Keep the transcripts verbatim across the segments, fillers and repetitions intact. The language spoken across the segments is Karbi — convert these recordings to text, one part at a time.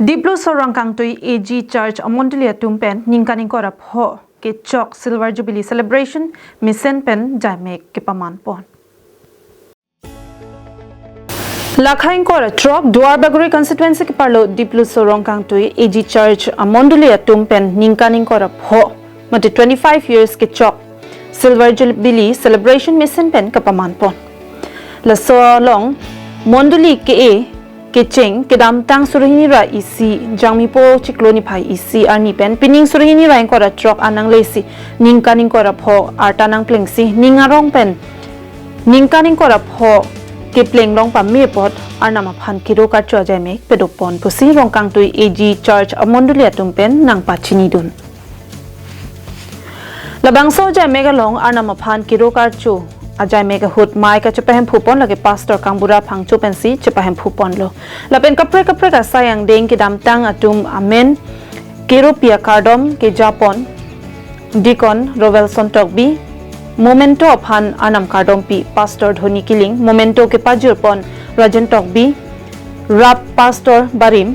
Dipluso Rongkangtui A G Church amondoli atum pen ningkan ingkoi ra pho kechok Silver Jubilee Celebration mesen pen jaimek kepaman pon. Lakha ingkoi ra throk Duar Bagori constituency keparlo Dipluso Rongkangtui A G Church amondoli atum pen ningkan ingkoi ra pho mate twenty-five years kechok Silver Jubilee Celebration mesen pen kapaman pon. Laso along mondoli ke-e kecheng kedamtang suri hini ra isi Jangmipo chiklo niphai isi arni pen pining suri hini ra ingkoi ra throk an nanglesi ningkan ingkoi ra pho arta nangplengsi ning arong pen ningkan ingkoi ra pho kepleng long pame apot Arnam aphan kedo karcho ajaimek padopon pusi Rongkangtui A G Church amondoli atum pen nangpachinidun. Labangso ajaimek along Arnam aphan kedo karcho ajaimek ahut mei kachepahemphu pon lake Pastor Kangbura Phangcho pensi chepahemphu ponlo. Lapen kaprek kaprek asai angdeng kedamtang atum amen keropi akardom kejapon Deacon Rovelson Tokbi, Memento aphan Arnam kardompi Pastor Dhoni Kiling, Memento kepajirpon Rajen Tokbi, Rap Pastor Barim,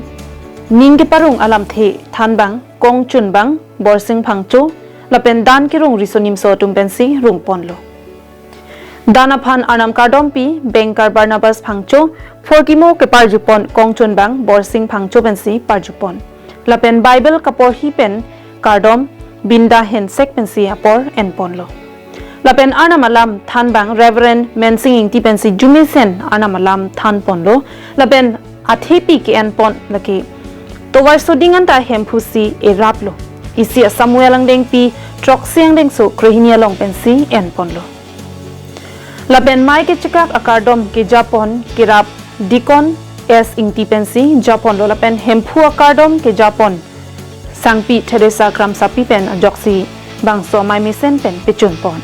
ning keparong alamthe thanbang Kongchunbang Borsing Phangcho, lapen dan kerong riso nimso atum pensi rong ponlo. Dan aphan Arnam kardompi Bengkar Barnabas Phangcho, phorkimo keparjupon Kongchunbang Borsing Phangcho pensi parjupon. Lapen Bible kaporhi pen kardom Binda Hensek pensi apor enponlo. Lapen Arnam alam thanbang Reverend Mensing Ingti pensi jumesen Arnam alam thanponlo. Lapen athepi ke-enpon lake tovar soding anta hemphusi eraplo. Isi a-Samuel angdengpi throksi angdengso krehini along pensi enponlo. Lapen mei kechekak akardom kejapon kerap Deacon S Ingti pensi japonlo lapen hemphu akardom kejapon Sangpi Theresa Kramsapi pen ajoksi bangso mei mesen pen pechunpon.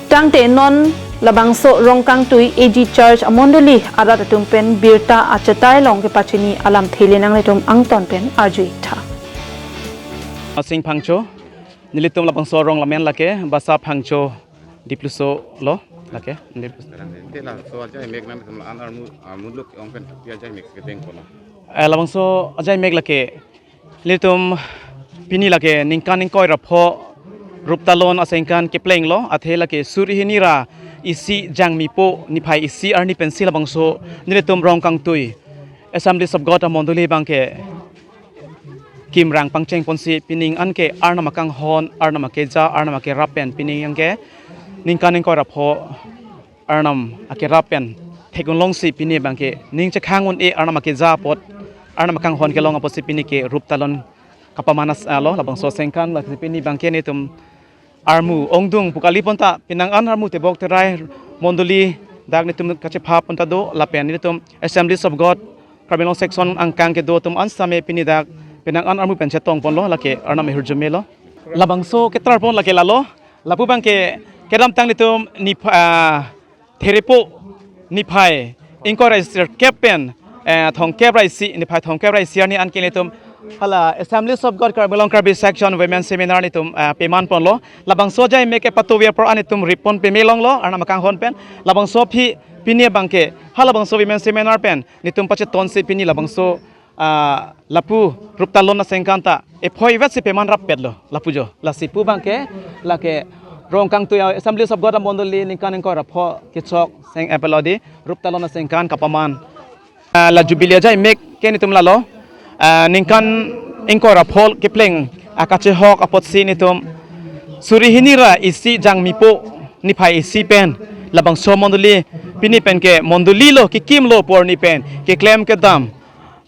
Tangte non labangso Rongkangtui A G Church amondoli arat atum pen birta achetai along kepachini alamthe le nanglitum angton pen arju-ik tha. Sing Phangcho, nelitum labangso arong amen lake Basa Phangcho Dipluso lo lake. Dipluso. Te laso ajaimek nangtum la-an armu, armu luk ong pen pi ajaimek kedeng kono. Eh, labangso ajaimek lake nelitum pini lake ningkan ingkoi ra pho ruptalon asengkan keplenglo, athe lake suri hini ra isi Jangmipo niphai isi arni pensi labangso nelitum Rongkangtui Assemblies of God amondoli abangke kimrang pangcheng ponsi pining an ke Arnam akanghon, Arnam akeja, Arnam akerap pen pining an ke ningkan ingkoi ra pho Arnam akerap pen thekdun longsi pini abangke ning chekhang un-e Arnam akeja apot Arnam akanghon kelong apotsi pini ke ruptalon kapaman as-, alo labangso asengkan lasi pini abangke nelitum armu ongdung pu kali pon ta penang an armu tebok terai mondoli dak nelitum kachepha pon ta do lapen nelitum Assemblies of God Karbi Anglong section angkang kedo atum an same pini dak penang an armu pen chetong ponlo lake Arnam ahirjume lo. Labangso ketrar pon lake lalo. Lapu abangke kedamtang nelitum niph-, ah, Therepo niphai ingkoi ra isi kep pen, eh, thomkep ra isi, niphai thomkep ra isi arni an ke nelitum hala Assemblies of God Karbi Anglong Karbi Section Women Seminar nelitum, eh, peman ponlo. Labangso ajaimek kepatovi apor an nelitum rip pon peme longlo Arnam akanghon pen. Labangso aphi pini abangke halabangso Women Seminar pen nelitum pachetonsi pini labangso ah, lapu ruptalon asengkan ta ephoi vetsi peman rappetlo lapu jo. Lasi pu abangke lake Rongkangtui Assemblies of God amondoli ningkan ingkoi ra pho kechok seng epelodi ruptalon asengkan kapaman. Ah, la Jubilee ajaimek ke nelitum lalo. Ah, ningkan ingkoi ra pho kepleng akachehok apotsi nelitum suri hini ra isi Jangmipo niphai isi pen labangso mondoli pini pen ke mondoli lo kekimlo pu arni pen keklem kedam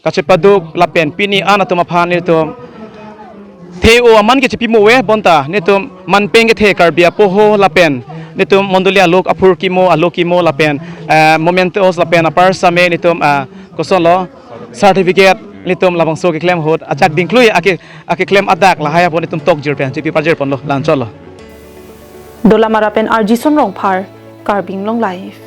kachepaduk lapen pini an atum aphan nelitum the-o aman ke chepimo ave bonta nelitum manpeng kethe Karbi apoho lapen nelitum mondoli alok aphurkimo alokimo lapen, eh, mementos lapen apar same nelitum, eh, kosonlo certificate nelitum labangso keklem ahut ajak dingklui ake, akeklem adak lahai apot nelitum tokjir pen chepi pajir ponlo la-anchotlo. Dolamara pen R G Son Rongphar, Karbi Anglong Live.